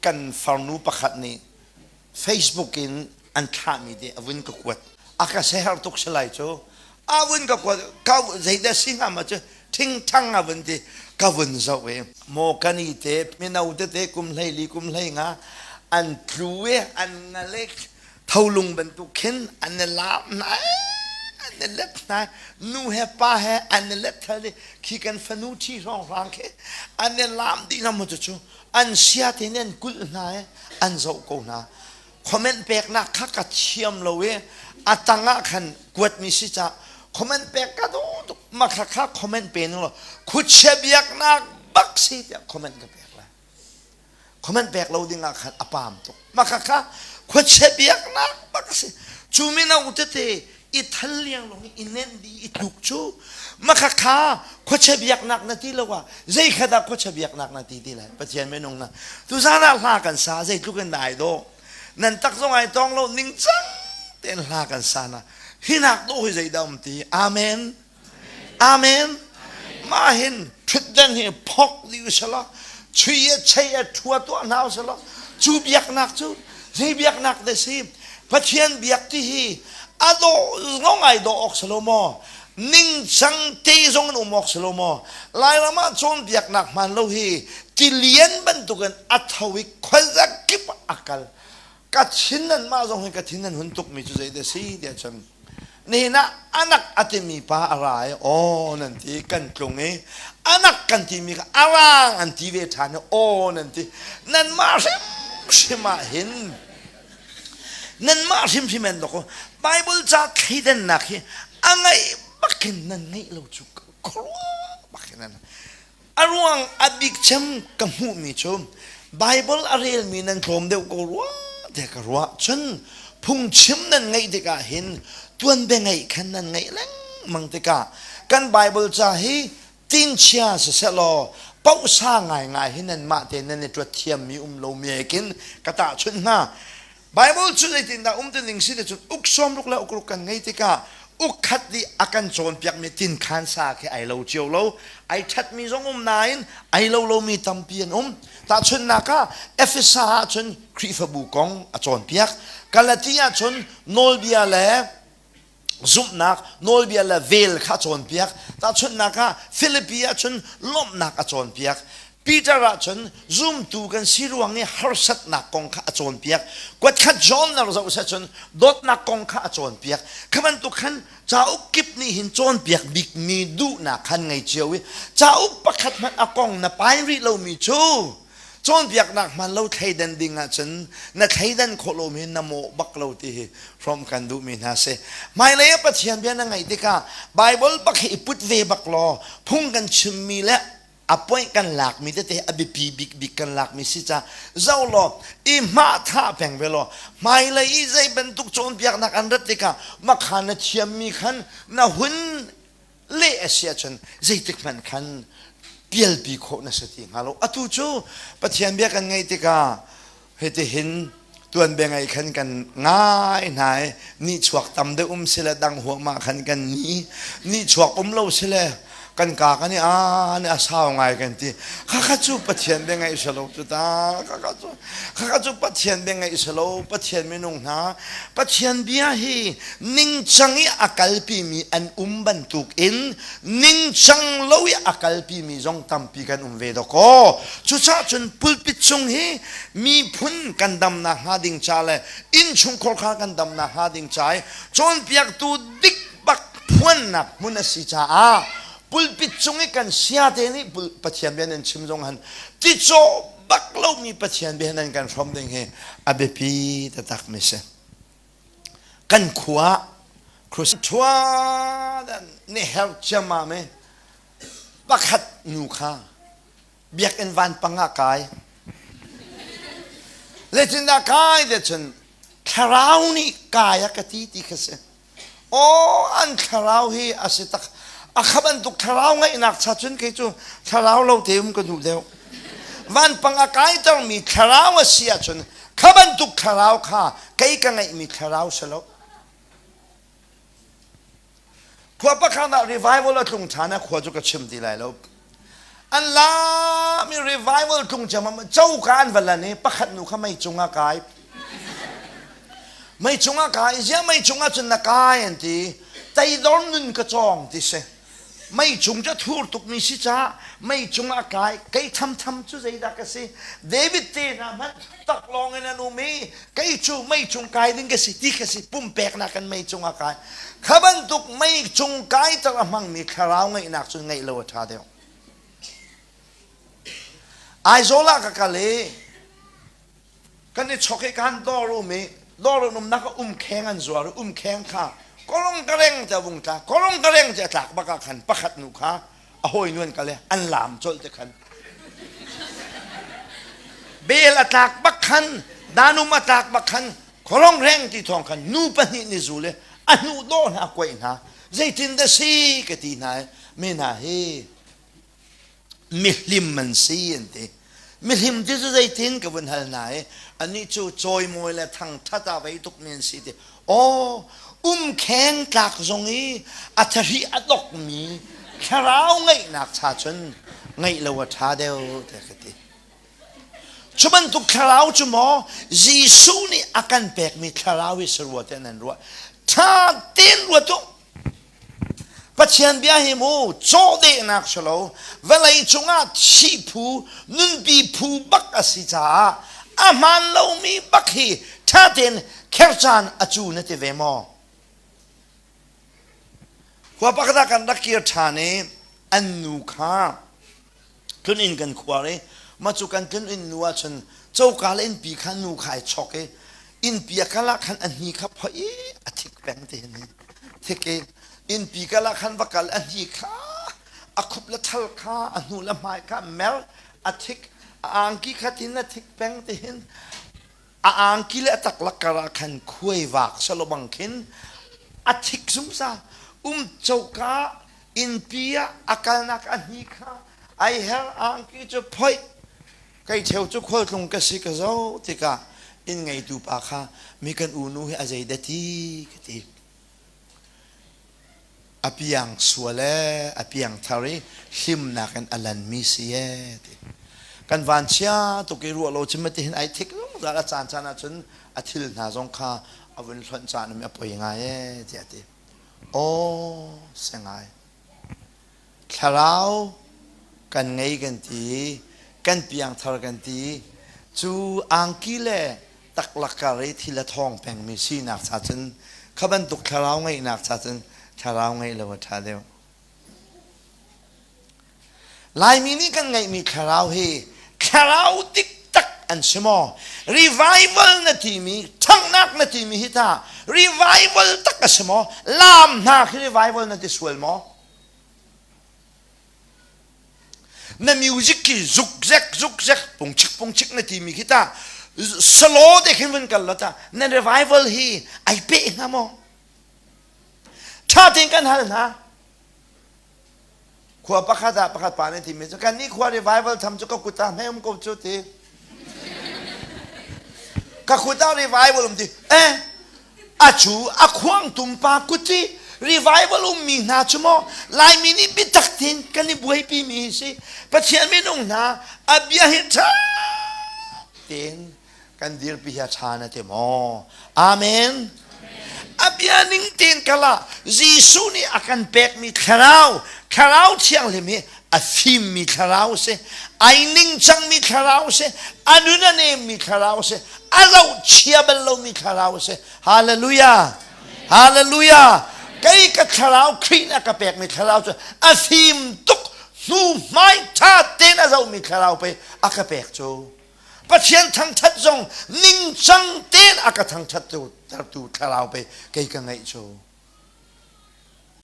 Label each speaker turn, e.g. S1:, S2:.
S1: Kan farnu pakhat nih Facebook in an thlahmi te a vun ka kuat. A ka seher tuk si lai cu. A vun ka kuat ka zeidah si hnga ma cu thingthang a vun ti ka vun zoh i maw kan i te mino tete kum 14 kum 15 an tlu i an ngalek tholung bantuk khin an i lam hna an i let hna nu he pa he an i let thal i khi kan fanu thi hrawnghrang khi an i lam dih hna mu cu an sia te nih an kulh hna i an zoh ko hna comment peknak kha ka thiam lo i a tang ah khan kuatmi si ca comment pek ka duh tuk ma kha kha comment pe ning law khuachia biaknak bak si tiah comment ka pek lai comment pek lo ding ah khan a pam tuk ma kha kha khuachia biaknak bak si cu mino tete i thal liang lawng i nenh dih i tluk cu makhakha khuachia biaknak na ti lo ah zei kha dah khuachia biaknak na ti ti lai Pathian minung na tuzan ah hla kan sa zeitluk in dah ai dawh nan tak zong ai tong lo ning cang tein hla kan sa na hinak dawh hi zeidah um ti amen Amen. Mah hin ṭhutdan hi phok dih usila chui a chei a ṭhua tuah hna usila cu biaknak cu zei biaknak dah si Pathian biak ti hi a dawh zong ai dawh awk si lo maw ningcang te zong in um awk si lo maw Lairam ah cawnpiaknak hmaan lo hi tilian bantukin a tho i khuazakip a kal ka thin nan mah zong hi ka thin nan hun tukmi cu zei dah si tiah cun nihin ah anak a timi pa a ra i aw nan ti kan tlung i anak kan timi kha a rang an ti ve ṭhan i aw nan ti nanmah hrimhrim ah hin nanmah hrimhrim an dok Bible ca thleidannak hi a ngaih bakin nan ngeih lo cu khuaruah bakin nan A ruang a bik cem ka hmuhmi cu Bible a relmi nan tlawm deuh ko rua tiah ka ruah. Cun phungchim nan ngeih tikah hin tuanbia ngeih khan nan ngeih lengmang tikah kan Bible ca hi tinchia siseh law pohsa ngaingai hi nanmah te nan i ṭuat thiammi um lo mi kin ka tahchunh hna. Bible cu zeitindah um ti ning si ti cun uk sawmruk le ukruk kan ngei tikah uk khat nih a kan cawnpiakmi tinkhan sa khi ai lo cio lo ai ṭhatmi zong um nain ai lo lomi tampi an um tahchunhnak ah Efesa ah cun Khrihfabu kong a cawnpiak Galati ah cun nawlbia le zumhnak nawlbia le vel kha a cawnpiak tahchunhnak ah Filipi ah cun lawmhnak a cawnpiak Peter ah cun zumtu kan si ruang i harsatnak kong kha a cawnpiak kuatkhat John na zoh seh cun dawtnak kong kha a cawnpiak kha bantuk khan cauk kip nih hin cawnpiak bikmi duhnak khan ngei cio i cauk pakhat hmanh a kong na pai rih lomi cu Cawnpiaknak hmaan lo thleidan ding ahcun na thleidan khawh lomi na mawh bak lo ti hi hrawmh kan duhmi hna si. Hmailei ah Pathian bia na ngaih tikah Bible bak hi i put ve bak law phung kan chimmi le a point kan lakmi tete a biapi bikbik kan lakmi si ca zoh law i hmah thah peng ve law hmailei i zei bantuk cawnpiaknak an rat tikah makha na thiammi khan na hun leh a si ahcun zeitik hmanh khan pialpi khawh na si ti hnga lo atu cu Pathian bia kan ngaih tikah hitihin tuanbia ngai khan kan ngai hna i nihchuak tam deuh um sile dang huahmah khan kan ni nihchuak um lo sile kan ka kan i a ni a sau ngai kan ti khakha cu Pathian bia ngaih si lo cu ta khakha cu khakha cu Pathian bia ngaih si lo Pathian minung hna Pathian bia hi ningcang i a kalpimi an um bantukin ningcang lo i a kalpimi zong tampi kan um ve dawkaw. Cucaah cun pulpit cung hi miphun kan damnak hnga ding ca le innchungkhar kha kan damnak hnga ding ca i cawnpiaktu dik bak phuannak hmun a si caah pulpit cung i kan siate nih Pathian bia nan chim zong han ticawh bak lomi Pathian bia nan kan hrawm ding hi a biapi taktak mi si. Kan khua Christ thua ne her ciammam i pakhat nu kha biakinn vanpang ah kai. Zeitindah kai te cun thlarau nih kai a ka ti ti kha si. Aw an thlarau hi a si tak a kha bantuk thlarau ngaihnak cha cun kei cu thlarau lo te um ka duh deuh vanpang a kaitermi thlarau a si ahcun kha bantuk thlarau kha kei ka ngeihmi thlarau si lo khua pakhat ah revival a tlung ṭhan a khua cu ka chim ti lai lo. An lam i revival tlung ciammam coka an va lan i pakhat nu kha mei cungah kai. Mei cungah kai, ziah mei cungah cun na kai an ti. Teidor nun ka cawng ti si. Mei cung cu a thur tukmi si caah mei cungah kai. Kei thamtham cu zeidah ka si? David te hna hmanh taklawng in an um i kei cu mei cung kai ding ka si ti ka si. Pumpeknak in mei cungah kai. Kha bantuk mei cung kaiter a hmangmi thlarau ngeihnak cun ngeih lo a ṭha deuh. Aizawl ah ka kal i kan i chok i kan dawr um i dawr an umnak ah umkheng an zuar i umkheng kha korong ka reng te a vung tla korong ka reng te a tlak bak ah khan pakhat nu kha a hawinu an kal i an laam colh te khan bel a tlak bak khan danum a tlak bak khan korong reng ti thawng khan nu pahnih nih zul i a hnu dawh hna a kuaih hna zeitin dah si ka ti hna i mi hna hi mihlim an si an ti mihlim ti cu zeitin ka vun hal hna i anih cu cawimawi le thangthat ah vei tukmi an si ti aw umkheng tlak zong i a thahri a dokmi thlarau ngeihnak cha cun ngeih lo a ṭha deuh tiah ka ti cu bantuk thlarau cu maw Jesuh nih a kan pekmi thlarau hi sarua te nan ruah ṭha tein ruat u Pathian bia hi mu cawhdehnak si lo vawlei cungah thih phu nunpi phu bak a si caah a hmaan lomi bak hi ṭha tein kher caan a cu na ti ve maw? Khua pakhat ah kan rak kir ṭhan i an nu kha tlun kan khuar i mah cu kan tlun inn nu ah cun coka le innpi kha nu kha ai chok i innpi a kal ah khan a hni kha phoih i a thik peng ti hin thik i innpi kal ah khan va kal a hni kha a khup le thal kha a hnu le hmai kha mer a thik a angki kha tin a thik peng ti hin a angki le a taklak kar ah khan khuai vak salo bang khin a thik zungzal um coka innpi ah a kalnak a hni kha ai her angki cu phoih kei cheu cu khualtlung ka si ka zo tikah inn ngeitu pa kha mi kan unu hi a zei dah ti ka ti a piang sual e a piang thar i hlimnak in a lanmi si e ti kan van chia tuk i ruah lo cim ti hin ai thik zungzal a caan caan ah cun a thil hna zong kha a vun hlonh caan um a poi ngai e tiah ti Aw si ngai. Thlarau kan ngei kan ti, kan piangthar kan ti. Cu angki le taklak kar i thil a thawng pengmi sinak cha cun kha bantuk thlarau ngeihnak cha cun thlarau ngeih lo a ṭha deuh. Laimi nih kan ngeihmi thlarau hi thlarau diktak an si maw? Revival na timi, ṭhanghnak na timi hi tah revival tak a si maw? Laam hna khi revival na ti sual maw? Na music khi zukzek zukzek pungchik pungchik na timi khi tah slow te khin vun kal lo tah na revival hi ai peh hnga maw? Ṭha tein kan hal hna. Khua pakhat ah pakhat pa nih timi cu kannih khua revival tham cu ka kut ah hme um ko cu ti. Ka kut ah revival um ti. Eh, a cu a khuang tum pa kut ti revival ummi hna cu maw Laimi nih biatak tein kan i buaipi mi hi si. Pathian minung hna a bia hi ṭha tein kan dirpi hi a ṭha na ti maw? Amen. A bia ning tein kal ah Jesuh nih a kan pekmi thlarau, thlarau thianghlim hi a fimmi thlarau si, ai ningcangmi thlarau si, a nun a nemmi thlarau si, a zohchia bal lomi thlarau si. Hallelujah. Hallelujah. Kei ka thlarau Khrih nih a ka pekmi thlarau cu a fim tuk hnu hmai ṭha tein a zohmi thlarau pei a ka pek cu. Pathian thangṭhat zong ningcang tein a ka thangṭhat tertu thlarau pei kei ka ngeih cu.